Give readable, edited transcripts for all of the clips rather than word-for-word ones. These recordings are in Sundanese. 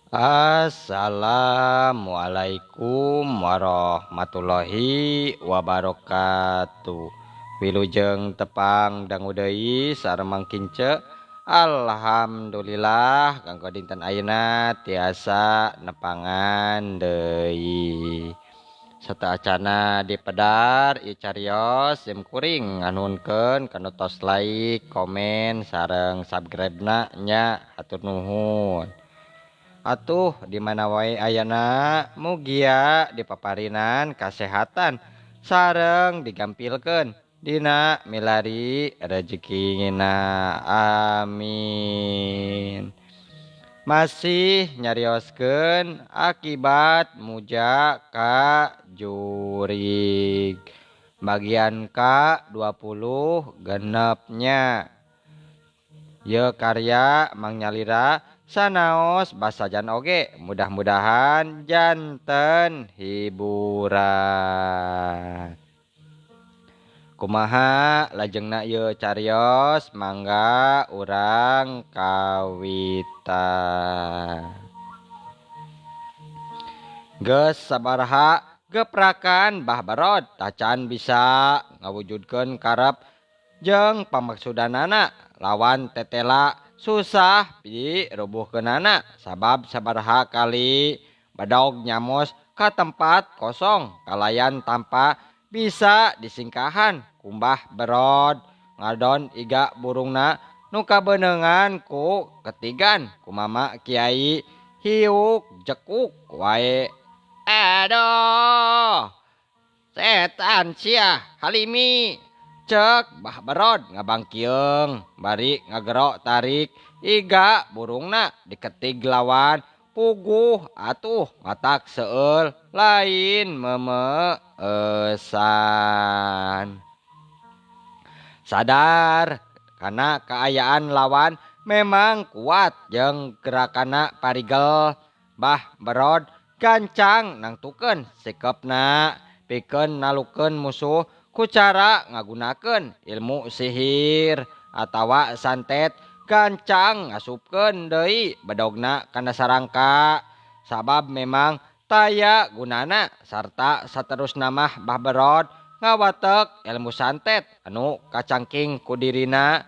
Assalamualaikum warahmatullahi wabarakatuh. Wilujeng tepang dangu deui sareng Mang Kince. Alhamdulillah kanggo dinten ayeuna tiasa nepangan deui. Sateuacana dipedar ieu carios sim kuring nganuhunkeun kana tos like, komen sareng subscribe-na nya hatur nuhun. Atuh di mana wae ayana mugia dipaparinan kasehatan sareng digampilkeun dina milari rezekina, amin. Masih nyarioskeun akibat muja ka jurig bagian ka 20 genepnya. Ye karya Mang Nyalira sanaos basajan oge, mudah-mudahan janten hiburan. Kumaha lajengna ieu carios, mangga urang kawitan. Geus sabaraha geprakan Bah Barod tacan bisa ngawujudkeun karep jeung pamaksudanana lawan tetela susah dirubuhkeunana sabab sabaraha kali badog nyamos ka tempat kosong kalayan tanpa bisa disingkahan kumbah Berod ngadon iga burungna nu kabeunengan ku ketigan kumama kiai hiuk jekuk wae. Aduh, setan sia Halimi, cek Bah Berod ngabangkieung bari ngagero tarik iga burungna diketig lawan puguh atuh matak seueul lain memeesan. Sadar kana kaayaan lawan memang kuat jeung gerakana parigel, Bah Berod gancang nangtukeun sikepna pikeun nalukeun musuh ku cara ngagunakeun ilmu sihir atawa santet. Gancang ngasupkeun deui bedogna kana sarangka sabab memang taya gunana sarta saterusna mah Bah Berod ngawatek ilmu santet anu kacangking ku dirina.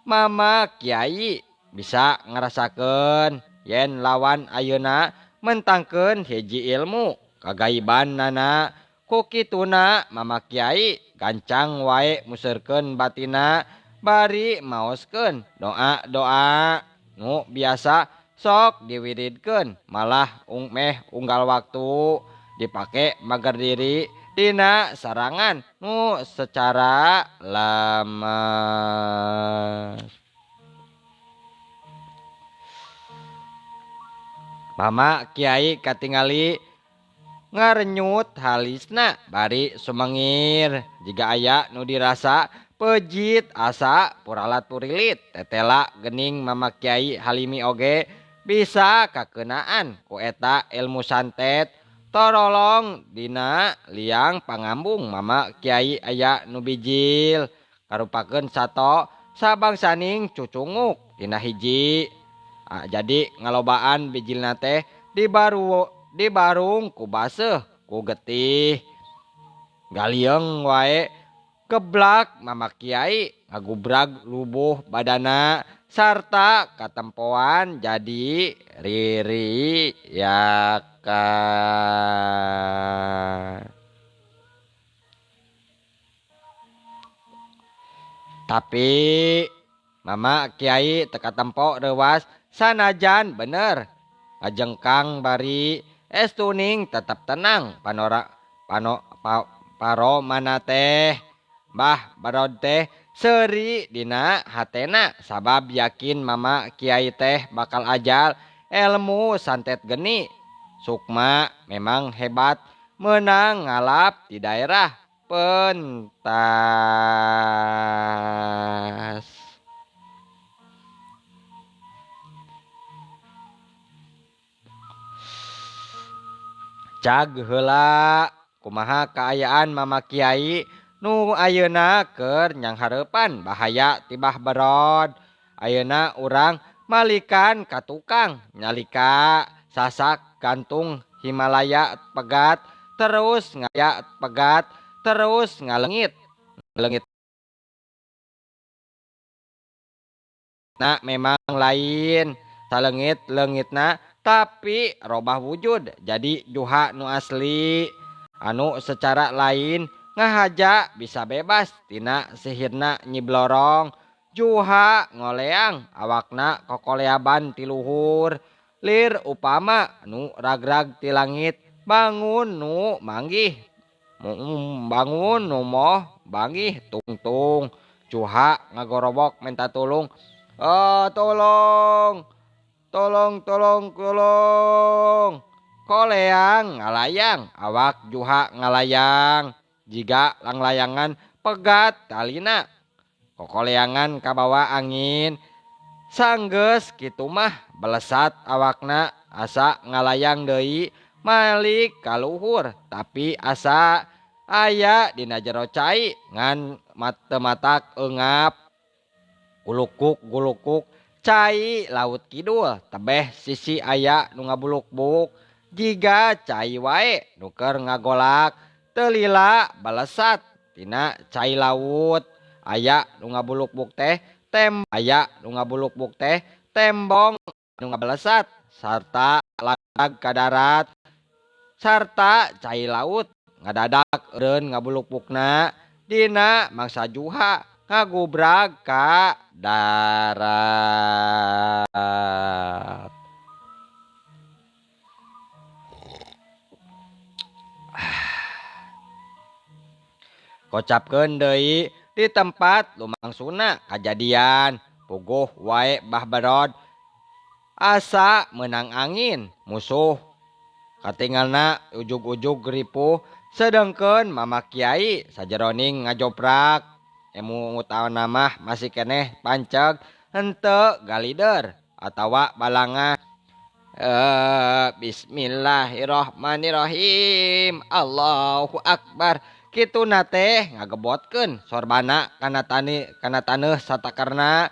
Mama Kiai bisa ngarasakeun yen lawan ayeuna mentangkeun hiji ilmu kagaibanana. Ku kituna Mama Kiai gancang wae museurkeun batina bari maoskeun doa-doa nu biasa sok diwiridkeun malah meh unggal waktu dipake mager diri dina sarangan nu secara lemes. Mama Kiai katingali ngarenyut halisna bari sumengir jiga aya nu dirasa pejit asa puralat purilit tetela gening Mama Kiai Halimi oge bisa kakenaan ku eta ilmu santet. Torolong dina liang pangambung Mama Kiai aya nu bijil karupakeun sato sabangsaning cucunguk dina hiji. Jadi ngalobaan bijilna teh dibarung ku baseuh ku getih galieung wae. Keblak Mama Kiai ngagubrag lubuh badana sarta katempoan jadi riri yakan. Tapi Mama Kiai teka tempo reuwas sanajan bener ngajengkang bari estuning tetep tenang panora pano pa, paromana teh. Bah Barod teh seuri dina hatena sabab yakin Mama Kiai teh bakal ajal ilmu santet geni. Sukma memang hebat menang ngalap di daerah pentas. Cag heula kumaha kaayaan Mama Kiai nu ayeuna keur nyanghareupan bahaya ti Bah Berod. Ayeuna urang malikan ka tukang nyalika Sasak gantung Himalaya pegat terus ngayak pegat terus ngalengit ngalengit. Nah memang lain salengit lengitna tapi robah wujud jadi Juha nu asli anu secara lain ngahaja bisa bebas tina sihirna Nyi Blorong. Juha ngoleang awakna kokoleaban ti luhur lir upama nu ragrag ti langit bangun nu manggih bangun nu moh banggih tungtung. Juha ngagorobok minta tulung. Tolong tolong tolong tolong. Koleang ngalayang awak Juha ngalayang jiga langlayangan pegat talina kokoleangan kabawa angin. Sanggeus kitu mah belesat awakna asa ngalayang deui malik kaluhur tapi asa aya dina jero cai ngan teu matak eungap. Gulukuk gulukuk cai laut kidul tebeh sisi aya nu ngabulukbuk jiga cai wae nu keur ngagolak teu lila balesat tina cai laut. Aya nu ngabulukbuk teh tem aya nu ngabulukbuk teh tembong nu ngabalesat sarta lag ka darat sarta cai laut ngadadak eureun ngabulukbukna dina mangsa Juha ngagubrag ka darat. Kocapkeun deui di tempat lumangsuna kajadian puguh wae Bah Berod asa menang angin musuh katingalna ujug-ujug ripuh sedengkeun Mama Kiai sajeroning ngajoprak. Emu utawana mah masih keneh panceg henteu galider atawa balanga. Bismillahirrahmanirrahim Allahu akbar. Kituna teh ngagebotkeun sorbana kana tani kana taneuh satakerna.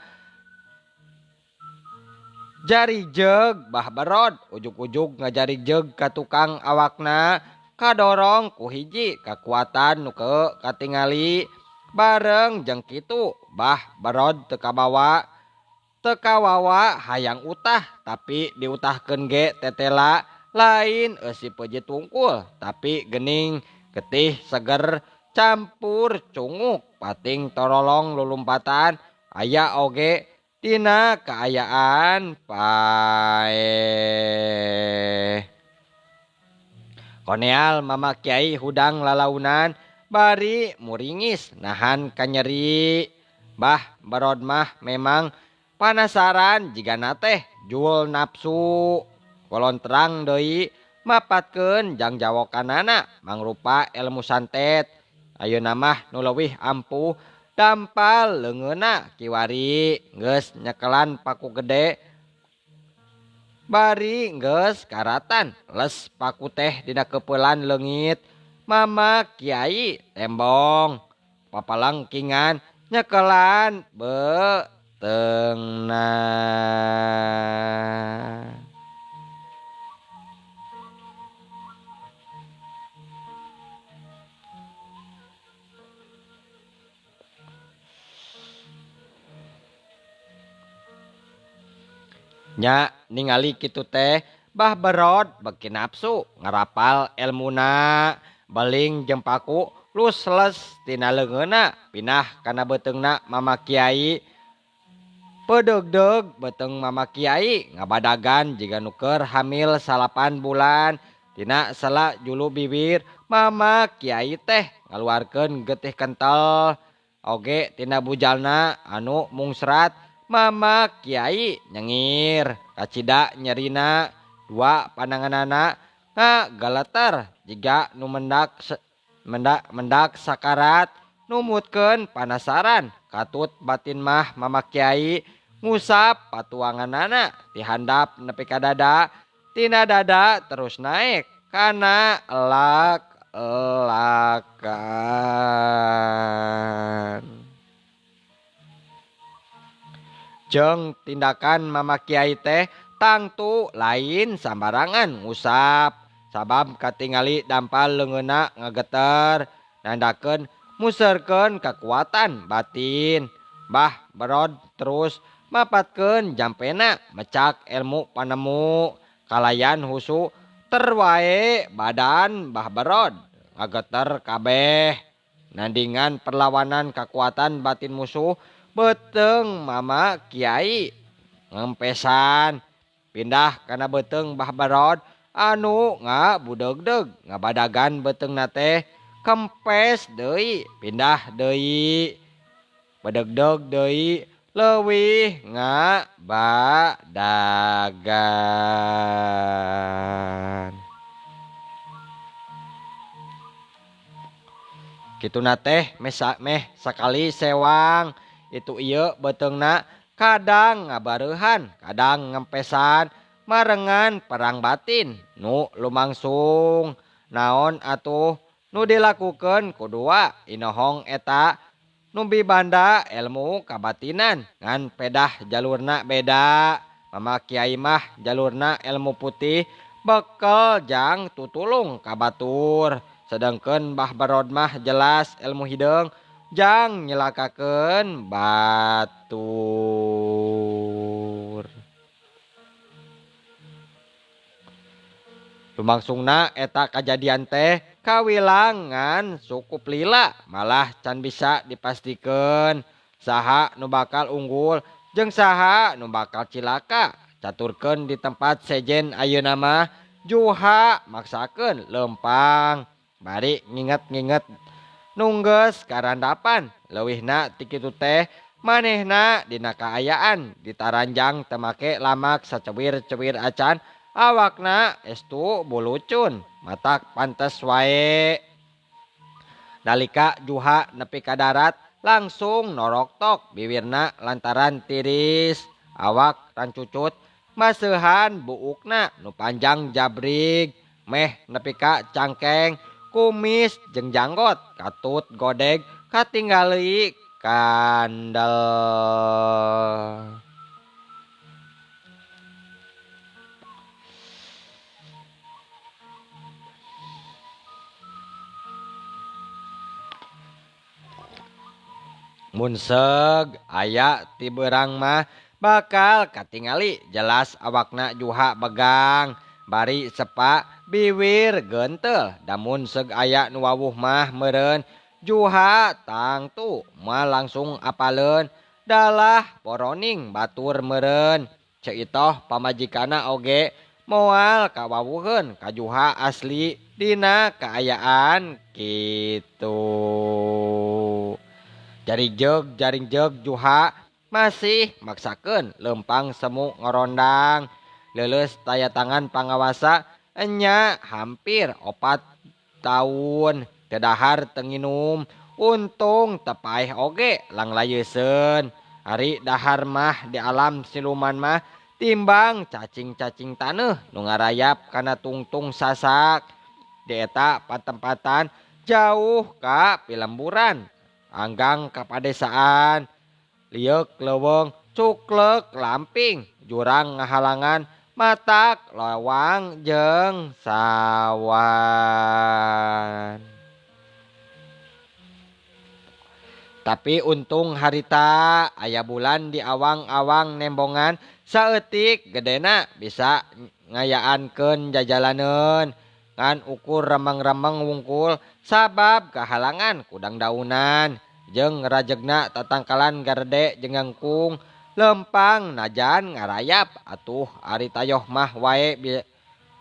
Jari jeug Bah Berod ujug-ujug ngajari jeug ka tukang awakna kadorong ku hiji kakuatan nu katingali. Bareng jeung kitu Bah Berod teu kabawa teu kawawa hayang utah tapi diutahkeun ge tetela lain eusi peujit wungkul tapi gening getih seger campur cunguk pating torolong lulumpatan aya oge dina kaayaan paeh. Koneal Mama Kiai hudang lalaunan bari muringis nahan kanyeri. Bah Berod mah memang panasaran jigana teh jual nafsu. Kolon terang deui mapatkeun jang jawokanana mangrupa ilmu santet. Ayeuna mah nu leuwih ampuh dampal leungeunna kiwari geus nyekelan paku gede bari geus karatan les paku teh dina keupelan leungit. Mama Kiai tembong papalangkingan nyekelan beuteungna. Nya ningali kitu teh Bah Berod beki nafsu ngarapal elmuna beling jeung paku lusles tina leungeunna pinah kana beuteungna Mama Kiai. Pedeugdeug beuteung Mama Kiai ngabadagan jiga nu keur hamil 9 bulan. Tina sela julu bibir Mama Kiai teh ngaluarkeun getih kental oge tina bujalna anu mungsrat. Mama Kiai nyengir kacida nyerina dua pananganana ngagaleter jiga nu mendak sakarat numutkeun panasaran. Katut batin mah Mama Kiai ngusap patuanganana ti handap nepi ka dada tina dada terus naik kana elak-elakan. Jeung tindakan Mama Kiai teh Tangtu lain sambarangan ngusap sabab katingali dampal leungeunna ngageter nandakeun museurkeun kakuatan batin. Bah Berod terus mapatkeun jampena mecak ilmu panemu kalayan husu terwae badan Bah Berod ngageter kabeh. Nandingan perlawanan kakuatan batin musuh beuteung Mama Kiai ngempesan pindah kana beuteung Bah Berod anu ngabudeugdeug ngabadagan beuteungna teh kempes deui pindah deui bedegdeg deui leuwih ngabadagan. Kituna teh meh sakali sewang itu ieu beuteungna kadang ngabareuhan kadang ngempesan marengan perang batin nu lumangsung. Naon atuh nu dilakukeun ku dua inohong eta nu bibanda ilmu kabatinan ngan pedah jalurna beda. Mama Kiai mah jalurna ilmu putih bekel jang tutulung ka batur, sedangkeun Bah Berod mah jelas ilmu hideung jang nyelakakeun batur. Lumangsungna eta kajadian teh kawilangan sukup lila malah can bisa dipastikeun saha nu bakal unggul jeung saha nu bakal cilaka. Caturkeun di tempat sejen ayeuna mah Juha maksakeun lempang bari nginget-nginget nunggeus karandapan leuwihna ti kitu teh manehna dina kaayaan ditaranjang teu make lamak sacewir-cewir acan awakna estu bulucun matak pantes wae. Nalika Juha nepi ka darat langsung noroktok biwirna lantaran tiris awak rancucut maseuhan buukna nu panjang jabrig meh nepi ka cangkeng kumis jeung janggot katut godeg katinggali kandel. Mun seug aya ti beurang mah bakal katingali jelas awakna Juha begang bari sepa biwir gentel. Damun seug aya nu wawuh mah meureun Juha tangtu mah langsung apaleun dalah poroning batur meureun. Ceitoh pamajikana oge moal kawawuheun ka Juha asli dina kaayaan kitu. Jaring jeug Juha masih maksakeun lempang semu ngorondang leuleus taya tangan pangawasa enya hampir 4 tahun teu dahar teu nginum untung teu paeh oge langlayeuseun. Ari dahar mah di alam siluman mah timbang cacing-cacing taneuh nu ngarayap kana tungtung sasak di eta patempatan jauh ka pilemburan anggang ka padesaan lieuk leuweung cuklek lamping jurang ngahalangan matak lawang jeung sawan. Tapi untung harita aya bulan di awang-awang nembongan saeutik gedena bisa ngayaankeun jajalaneun ngan ukur remeng-remeng wungkul sabab kahalangan kudang daunan jeung rajegna tatangkalan garede jeung ngangkung lempang najan ngarayap atuh ari tayoh mah wae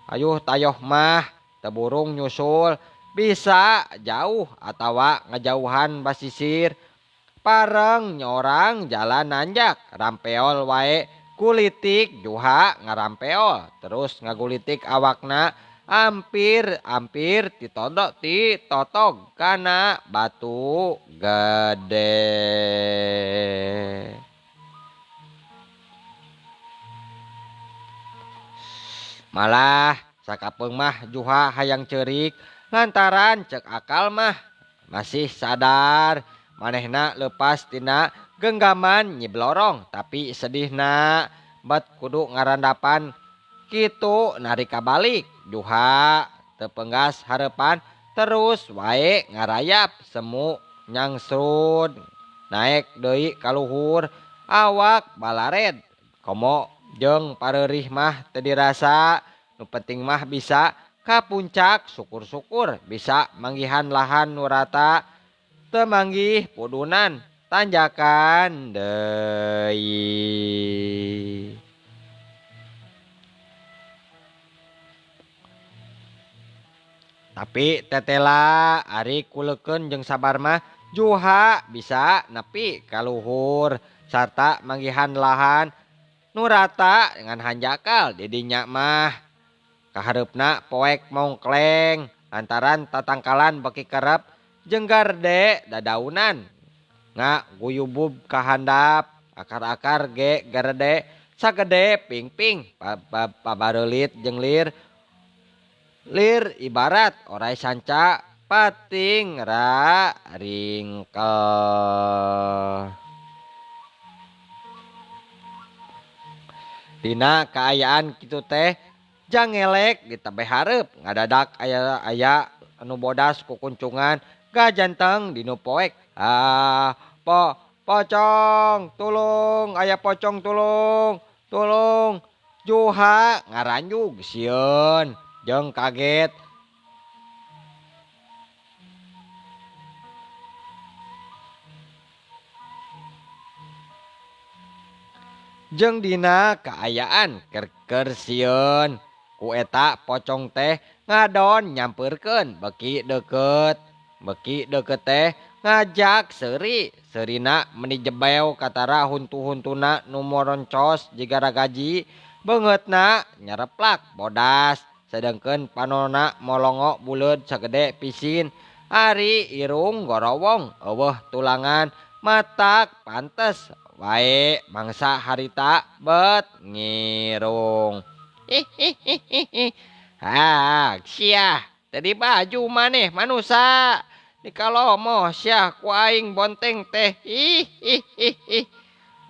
ayuh tayoh mah teu burung nyusul bisa jauh atawa ngajauhan basisir pareng nyorang jalan nanjak rampeol wae kulitik Juha ngarampeol terus ngagulitik awakna hampir-hampir ditodok ditotog kana batu gede. Malah sakapeung mah Juha hayang ceurik lantaran cek akal mah masih sadar manehna lepas tina genggaman Nyi Blorong tapi sedihna Bet kudu ngarandapan kitu narika balik Juha teu penggas hareupan terus wae ngarayap semu nyangsrud naek deui ka luhur awak balared komo jeung pareurih mah teu dirasa nu penting mah bisa ka puncak syukur-syukur bisa manggihan lahan nu rata teu manggih pudunan tanjakan deui. Tapi tetela ari kuleukeun jeung sabar mah Juha bisa nepi ka luhur sarta manggihan lahan nu rata dengan hanjakal di dinya mah. Kahareupna poek mongkleng lantaran tatangkalan beki kerep jeung garde dadaunan ngaguyubub ka handap akar-akar ge garede sagede pingping pabareulit jeung lir lir ibarat orai sanca pating ra ringkel. Dina kaayaan kitu teh jangelek ditebeh hareup ngadadak aya aya anu bodas kukuncungan gajanteng dinu poek. Ah, pocong tulung, aya pocong tulung, tulung. Juha ngaranjug sieun jeung kaget. Jeung dina kaayaan keur sieun ku eta pocong teh ngadon nyampeurkeun beki deukeut. Beki deukeut teh ngajak seuri, seurina meni jebew katara huntu-huntuna nu moroncos jiga ragaji, beungeutna nyareplak bodas, sedengkeun panonna molongo buleud sagede pisin, ari irung gorowong eueuh tulangan matak pantes wae mangsa harita bet ngirung. Hihihihi. Hak siah tadi baju maneh manusa. Dikalomoh siah ku aing bonteng teh. Hihihihi.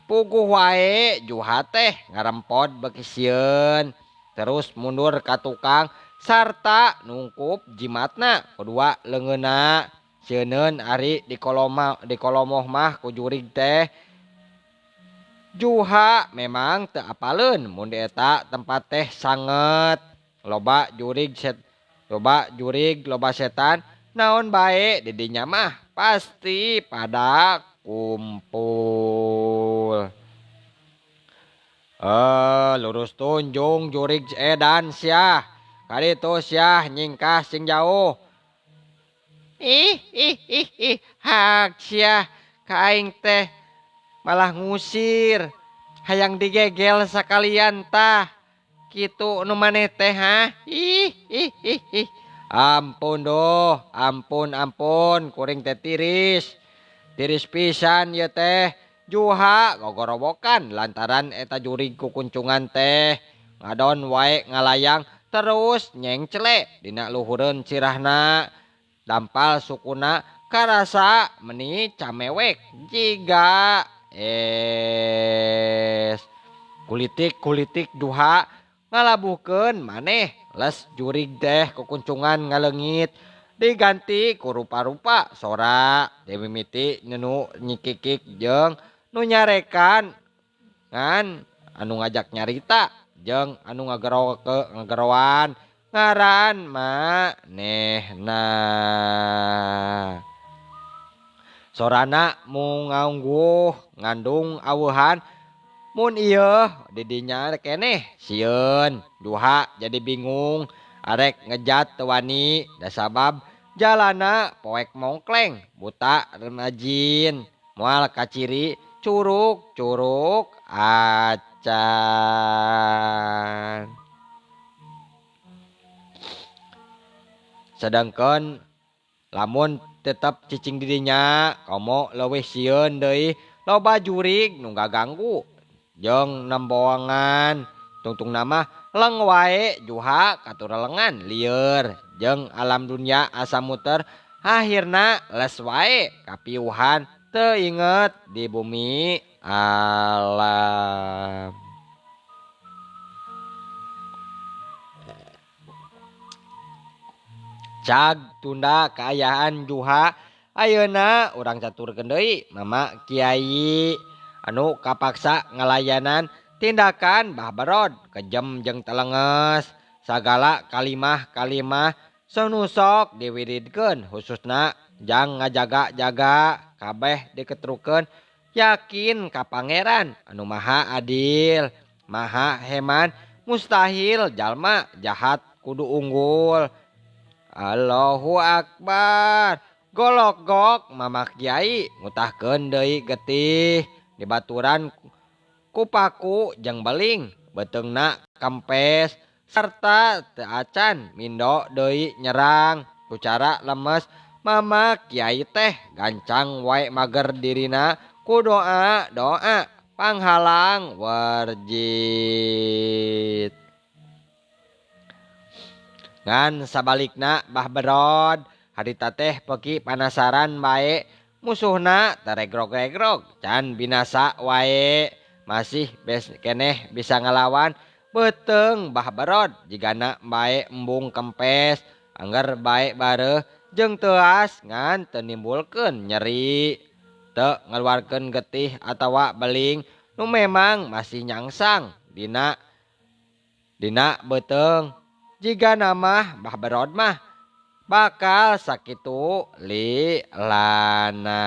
Puguh wae Juha teh ngarempod beki sieun. Terus mundur ka tukang sarta nungkup jimatna kedua leungeunna. Sieuneun ari dikolomoh mah ku jurig teh. Juha memang teu apaleun mun di eta tempat teh sanget. Loba jurig loba setan naon bae di dinya mah pasti pada kumpul. Lurus tunjung jurig edan siah. Kaditu siah nyingkah sing jauh. Ih ih ih ih hak siah ka aing teh malah ngusir. Hayang digegel sakalian tah. Kitu nu maneh teh ha. Ih ih ih ih. Ampun doh, ampun ampun kuring teh tiris. Tiris pisan ieu teh. Juha gogorowokan lantaran eta jurig kukuncungan teh. Ngadon wae ngalayang terus nyengcle dina luhureun sirahna. Dampal sukuna karasa meni camewek jiga es. Kulitik-kulitik Juha ngalabuhkeun maneh les jurig teh kukuncungan ngaleungit diganti ku rupa-rupa sora dimimiti nu nyikikik jeung nu nyarekan ngan anu ngajak nyarita jeung anu ngageroan ngaran manehna. Sorana mungaungguh ngandung aweuhan mun ieu didinya keneh sieun. Juha jadi bingung arek ngejat teu wani da sabab jalana poek mongkleng buta remajin moal kaciri curug-curug acan. Sedangkan lamun tetep cicing didinya komo leuwih sieun deui loba jurig nu gaganggu jeung nemboangan tungtung nama leng wae Juha katurelengan lieur jeung alam dunya asa muter akhirna les wae kapiuhan teu inget di bumi alam. Cag tunda kaayaan Juha ayeuna urang caturkeun deui Mama Kiai anu kapaksa ngalayanan tindakan Bah Berod kejem jeung telenges sagala kalimah-kalimah sonusok diwiridkeun khususna jang ngajaga-jaga kabeh diketrukeun yakin ka pangeran anu maha adil maha heman mustahil jalma jahat kudu unggul. Allahu Akbar. Golok-gok Mama Kiai ngutahkeun deui getih dibaturan kupaku jeung beling beuteungna kempes sarta teu acan mindo deui nyerang ku cara lemes. Mama Kiai teh gancang wae mager dirina ku doa doa panghalang werjit. Ngan sabalikna Bah Berod harita teh peki panasaran bae musuhna teregrog-regrog can binasa wae masih bes keneh bisa ngalawan beuteung Bah Berod jigana bae embung kempes angger bae bareuh jeung teuas ngan teu nimbulkeun nyeri teu ngaluarkeun getih atawa beling nu memang masih nyangsang dina beuteung. Jika nama Bah Berod mah bakal sakitu lilana.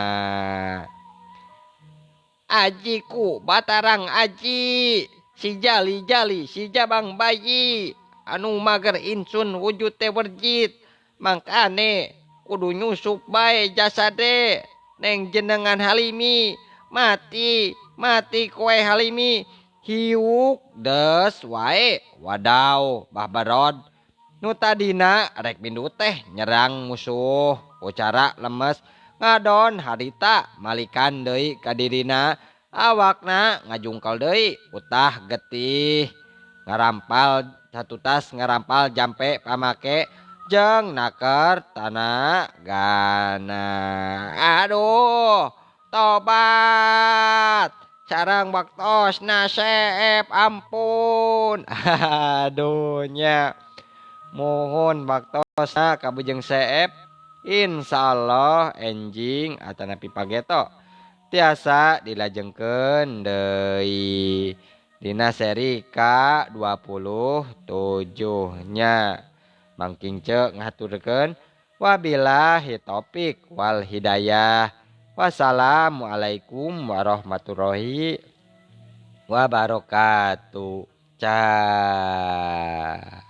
Ajiku batarang aji si jali-jali si jabang bayi anu mager insun wujud teh werjit mangkane kudu nyusup bae jasade neng jenengan Halimi mati mati kowe Halimi hiuk des wae. Wadaw Bah Berod nu tadina rek bindu teh nyerang musuh ucara lemes ngadon harita malikan deui ka dirina awakna ngajungkel deui utah getih ngarampal satutas ngarampal jampe pamake jeung naker tanah gana. Aduh tobat sarang waktos nasep ampun. Aduhnya mohon waktosna kabujeng seep insyaallah enjing atanapi pageto tiasa dilajengkeun deui dina seri K27 nya. Mangking ce ngaturkeun wabillahi taufik wal hidayah. Wassalamualaikum warahmatullahi wabarakatuh. Cah.